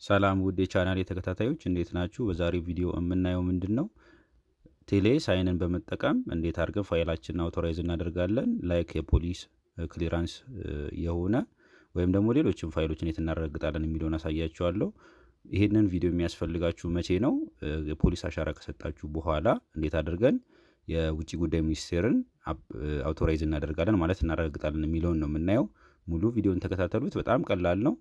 ሰላም ውድ የቻናሌ ተከታታዮች፣ እንዴት ናችሁ? በዛሬው ቪዲዮ የምናየው ምንድን ነው? ቴሌ sign ን በመጠቀም እንዴት አድርገን ፋይላችንን authorize እናደርጋለን፣ like የፖሊስ clearance የሆነ ወይም ደግሞ ሌሎችን ፋይሎች እንዴት እናረጋግጣለን የሚለውን አሳያችኋለሁ። ይህንን ቪዲዮ የሚያስፈልጋችሁ መቼ ነው? የፖሊስ አሻራ ከሰጣችሁ በኋላ እንዴት አድርገን የውጭ ጉዳይ ሚኒስቴርን authorize እናደርጋለን ማለት እናረጋግጣለን የሚለውን ነው የምናየው። ሙሉ ቪዲዮን ተከታተሉት። በጣም ቀላል ነው።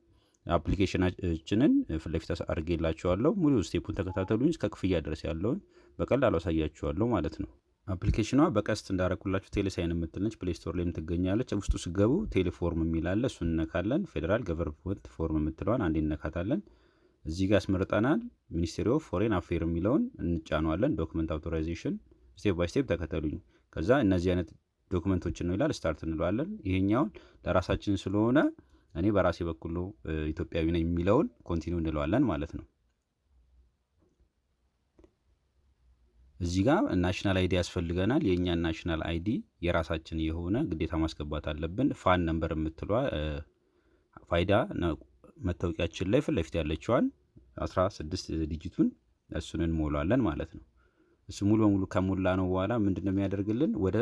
Application ኣችንን ፊት ለፊት አድርጌላችኋለሁ። ሙሉ step ኡን ተከታተሉኝ። እስከ ክፍያ ድረስ ያለውን በቀላሉ አሳያችኋለሁ ማለት ነው። Application ኗ በቀስት እንዳረኩላችሁ ቴሌሳይን የምትል ነች። Play Store ላይም ትገኛለች። ውስጡ ስገቡ ቴሌፎርም የሚል አለ። እሱን እነካለን። Federal government form የምትለዋን አንዴ እነካታለን። እዚህ ጋር ያስመርጠናል። Ministry of Foreign Affair የሚለውን እንጫነዋለን። Document authorization፣ step by step ተከተሉኝ። ከዛ እነዚህ አይነት document ኦችን ነው ይላል። Start እንለዋለን። ይሄኛውን ለራሳችን ስለሆነ እኔ በራሴ በኩል ነው፣ ኢትዮጵያዊ ነኝ የሚለውን continue እንለዋለን ማለት ነው። እዚህ ጋር national ID ያስፈልገናል። የእኛን national ID የራሳችን የሆነ ግዴታ ማስገባት አለብን። FAN number የምትሏ ፋይዳ መታወቂያችን ላይ ፊት ለፊት ያለችዋን 16 digit ኡን እሱን እንሞላለን ማለት ነው። እሱ ሙሉ በሙሉ ከሞላነው በኋላ ምንድን ነው የሚያደርግልን? ወደ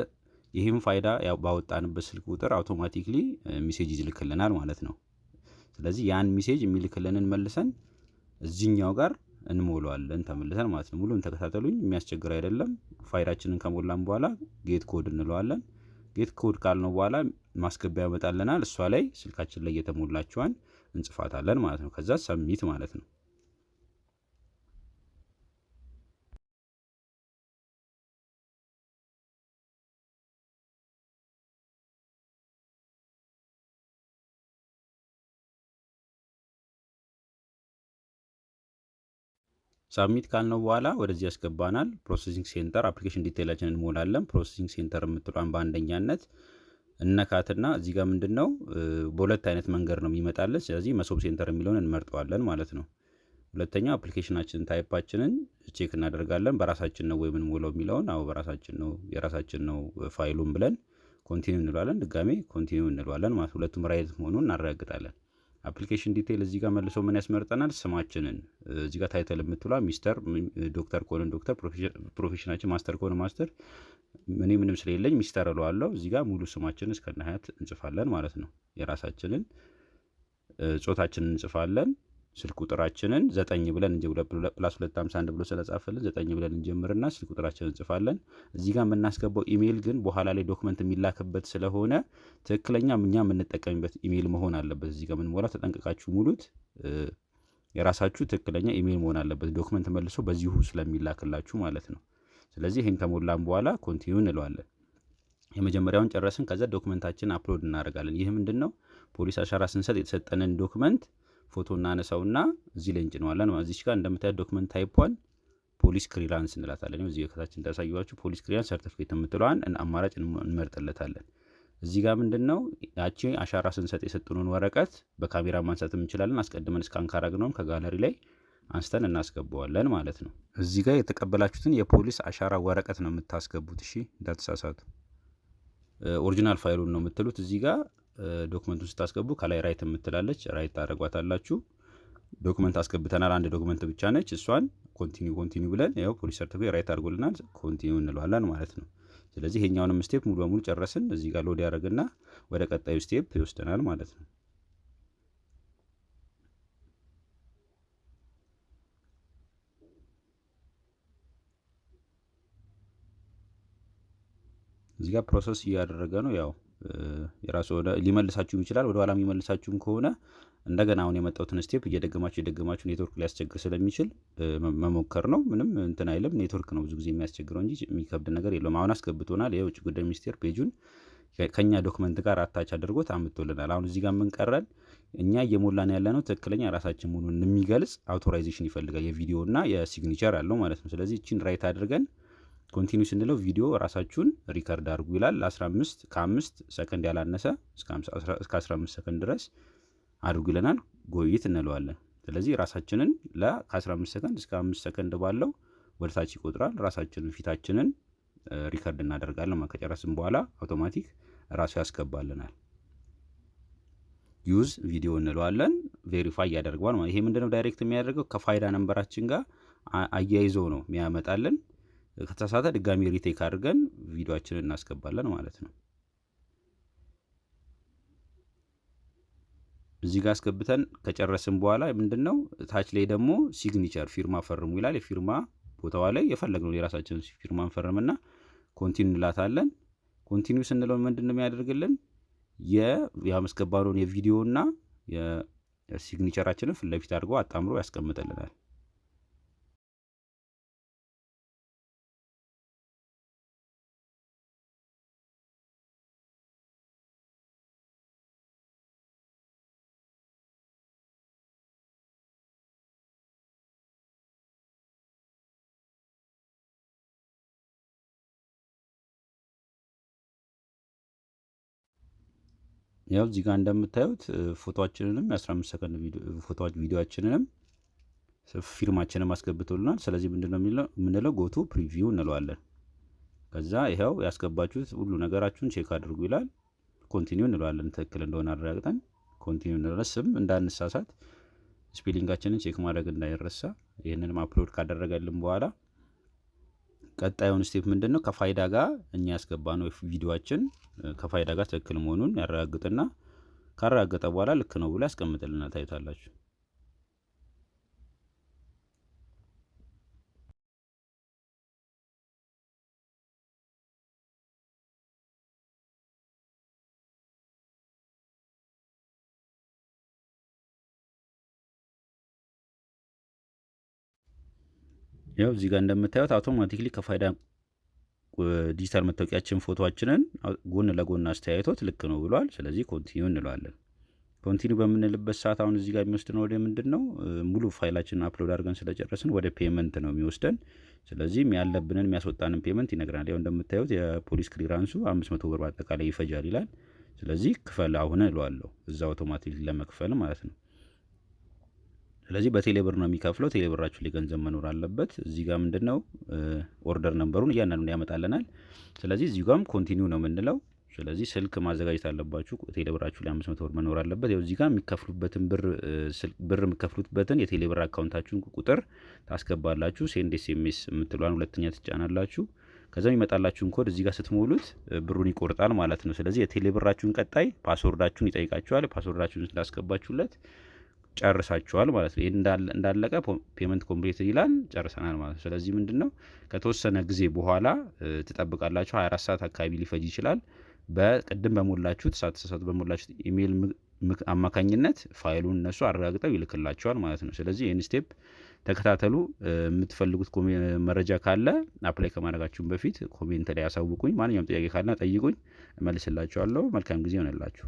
ይህም ፋይዳ ባወጣንበት ስልክ ቁጥር automatically message ይልክልናል ማለት ነው። ስለዚህ ያን message የሚልክልንን መልሰን እዚህኛው ጋር እንሞላዋለን ተመልሰን ማለት ነው። ሙሉን ተከታተሉኝ፣ የሚያስቸግር አይደለም። ፋይዳችንን ከሞላን በኋላ get code እንለዋለን። Get code ካልነው በኋላ ማስገቢያ ያመጣልናል። እሷ ላይ ስልካችን ላይ የተሞላችዋን እንጽፋታለን ማለት ነው። ከዛ submit ማለት ነው። Submit ካልነው በኋላ ወደዚህ ያስገባናል። Processing center application detail ኣችንን እንሞላለን። Processing center የምትሏን በአንደኛነት እነካትና እዚህ ጋር ምንድን ነው፣ በሁለት አይነት መንገድ ነው የሚመጣልን። ስለዚህ መሶብ center የሚለውን እንመርጠዋለን ማለት ነው። ሁለተኛው application ኣችንን type ኣችንን check እናደርጋለን። በራሳችን ነው ወይ የምንሞላው የሚለውን፣ አዎ በራሳችን ነው፣ የራሳችን ነው ፋይሉን ብለን continue እንለዋለን። ድጋሜ continue እንለዋለን ማለት ሁለቱም right መሆኑን እናረጋግጣለን። Application detail እዚህ ጋር መልሶ ምን ያስመርጠናል? ስማችንን እዚህ ጋር title የምትሏ ሚስተር፣ ዶክተር ከሆነ ዶክተር፣ profession ኣችን master ከሆነ master፣ እኔ ምንም ስለሌለኝ ሚስተር እለዋለሁ። እዚህ ጋር ሙሉ ስማችንን እስከነ አያት እንጽፋለን ማለት ነው። የራሳችንን ጾታችንን እንጽፋለን። ስልክ ቁጥራችንን 9 ብለን እንጂ +251 ብሎ ስለጻፈልን 9 ብለን እንጀምርና ስልክ ቁጥራችንን እንጽፋለን። እዚህ ጋር የምናስገባው ኢሜይል ግን በኋላ ላይ document የሚላክበት ስለሆነ ትክክለኛ እኛ የምንጠቀምበት ኢሜይል መሆን አለበት። እዚህ ጋር የምንሞላው ተጠንቅቃችሁ ሙሉት። የራሳችሁ ትክክለኛ ኢሜይል መሆን አለበት። Document መልሶ በዚሁ ስለሚላክላችሁ ማለት ነው። ስለዚህ ይህን ከሞላን በኋላ continue እንለዋለን። የመጀመሪያውን ጨረስን። ከዛ document ኣችንን upload እናደርጋለን። ይህ ምንድን ነው? ፖሊስ አሻራ ስንሰጥ የተሰጠንን document ፎቶ እናነሳውና እዚህ ላይ እንጭነዋለን። እዚች ጋር እንደምታዩት document type ኧን police clearance እንላታለን። እዚህ ከታች እንዳሳየኋችሁ police clearance certificate የምትለዋን አማራጭ እንመርጥለታለን። እዚህ ጋር ምንድን ነው፣ ያቺ አሻራ ስንሰጥ የሰጡንን ወረቀት በካሜራ ማንሳትም እንችላለን። አስቀድመን scan ካረግነውም ከጋለሪ ላይ አንስተን እናስገባዋለን ማለት ነው። እዚህ ጋር የተቀበላችሁትን የፖሊስ አሻራ ወረቀት ነው የምታስገቡት። እሺ እንዳትሳሳቱ። Original ፋይሉን ነው የምትሉት። እዚህ ጋር document ኡን ስታስገቡ ከላይ right የምትላለች right ታደርጓታላችሁ። Document አስገብተናል። አንድ document ብቻ ነች። እሷን continue continue ብለን ያው police certificate right አድርጎልናል። Continue እንለዋለን ማለት ነው። ስለዚህ ይሄኛውንም step ሙሉ በሙሉ ጨረስን። እዚህ ጋር load ያደርግና ወደ ቀጣዩ step ይወስደናል ማለት ነው። እዚህ ጋር process እያደረገ ነው። ያው የራሱ ሊመልሳችሁም ይችላል። ወደ ኋላ የሚመልሳችሁም ከሆነ እንደገና አሁን የመጣሁትን step እየደገማችሁ እየደገማችሁ ኔትወርክ ሊያስቸግር ስለሚችል መሞከር ነው። ምንም እንትን አይልም። ኔትወርክ ነው ብዙ ጊዜ የሚያስቸግረው እንጂ የሚከብድ ነገር የለውም። አሁን አስገብቶናል። የውጭ ጉዳይ ሚኒስቴር page ኡን ከኛ document ጋር attach አድርጎት አምጥቶልናል። አሁን እዚህ ጋር ምን ቀረን? እኛ እየሞላን ያለነው ትክክለኛ ራሳችን መሆኑን የሚገልጽ authorization ይፈልጋል። የቪዲዮ እና የ signature አለው ማለት ነው። ስለዚህ እቺን right አድርገን continue ስንለው ቪዲዮ ራሳችሁን record አድርጉ ይላል። ለ15 ከ5 ሰከንድ ያላነሰ እስከ 15 ሰከንድ ድረስ አድርጉ ይለናል። Got it እንለዋለን። ስለዚህ ራሳችንን ከ15 ሰከንድ እስከ 5 ሰከንድ ባለው ወደ ታች ይቆጥራል። ራሳችንን ፊታችንን record እናደርጋለን። ከጨረስን በኋላ አውቶማቲክ ራሱ ያስገባልናል። Use video እንለዋለን። verify ያደርገዋል ማለት። ይሄ ምንድነው direct የሚያደርገው ከፋይዳ number ኣችን ጋር አያይዞ ነው የሚያመጣልን። ከተሳሳተ ድጋሚ retake አድርገን ቪዲዮአችንን እናስገባለን ማለት ነው። እዚህ ጋር አስገብተን ከጨረስን በኋላ ምንድነው ታች ላይ ደግሞ signature ፊርማ ፈርሙ ይላል። የፊርማ ቦታዋ ላይ የፈለግነውን የራሳችንን ፊርማ እንፈርምና continue እንላታለን። Continue ስንለው ምንድነው የሚያደርግልን ያስገባነውን የቪዲዮና የ signature ኣችንን ፊት ለፊት አድርጎ አጣምሮ ያስቀምጥልናል። ያው እዚህ ጋር እንደምታዩት ፎቶአችንንም የ15 ሰከንድ ቪዲዮአችንንም ፊርማችንን አስገብቶልናል። ስለዚህ ምንድነው የምንለው go to preview እንለዋለን። ከዛ ይሄው ያስገባችሁት ሁሉ ነገራችሁን check አድርጉ ይላል። Continue እንለዋለን። ትክክል እንደሆነ አረጋግጠን continue እንለዋለን። ስም እንዳንሳሳት spelling ኣችንን check ማድረግ እንዳይረሳ። ይሄንንም upload ካደረገልን በኋላ ቀጣዩን step ምንድነው ከፋይዳ ጋር እኛ ያስገባነው ቪዲዮአችን ከፋይዳ ጋር ትክክል መሆኑን ያረጋግጥና ካረጋገጠ በኋላ ልክ ነው ብሎ ያስቀምጥልናል። ታዩታላችሁ። ያው እዚህ ጋር እንደምታዩት automatically ከፋይዳ ዲጂታል መታወቂያችን ፎቶአችንን ጎን ለጎን አስተያይቶት ልክ ነው ብሏል። ስለዚህ continue እንለዋለን። Continue በምንልበት ሰዓት አሁን እዚህ ጋር የሚወስደን ወደ ምንድነው ሙሉ ፋይላችንን upload አድርገን ስለጨረስን ወደ payment ነው የሚወስደን። ስለዚህ ያለብንን የሚያስወጣንን payment ይነግረናል። ያው እንደምታዩት የፖሊስ clearance ኡ 500 ብር በአጠቃላይ ይፈጃል ይላል። ስለዚህ ክፈል አሁን እለዋለሁ እዛው automatically ለመክፈል ማለት ነው። ስለዚህ በቴሌብር ነው የሚከፍለው። ቴሌብራችሁ ላይ ገንዘብ መኖር አለበት። እዚህ ጋር ምንድነው order number ኡን እያንዳንዱን ያመጣልናል። ስለዚህ እዚህ ጋርም continue ነው የምንለው። ስለዚህ ስልክ ማዘጋጀት አለባችሁ። ቴሌብራችሁ ላይ 500 ብር መኖር አለበት። ያው እዚህ ጋር የሚከፍሉበትን ብር የምትከፍሉበትን የቴሌብር account ኣችሁን ቁጥር ታስገባላችሁ። Send SMS የምትለዋን ሁለተኛ ትጫናላችሁ። ከዛ የሚመጣላችሁን ኮድ እዚህ ጋር ስትሞሉት ብሩን ይቆርጣል ማለት ነው። ስለዚህ የቴሌብራችሁን ቀጣይ password ኣችሁን ይጠይቃችኋል። Password ኣችሁን ስላስገባችሁለት ጨርሳችኋል ማለት ነው። ይሄን እንዳለቀ payment complete ይላል፣ ጨርሰናል ማለት ነው። ስለዚህ ምንድነው ከተወሰነ ጊዜ በኋላ ትጠብቃላችሁ። 24 ሰዓት አካባቢ ሊፈጅ ይችላል። በቅድም በሞላችሁት ሳትሳሳቱ በሞላችሁት ኢሜል አማካኝነት ፋይሉን እነሱ አረጋግጠው ይልክላችኋል ማለት ነው። ስለዚህ ይሄን step ተከታተሉ። የምትፈልጉት መረጃ ካለ apply ከማድረጋችሁ በፊት comment ላይ አሳውቁኝ። ማንኛውም ጥያቄ ካለ ጠይቁኝ፣ እመልስላችኋለሁ። መልካም ጊዜ ይሆንላችሁ።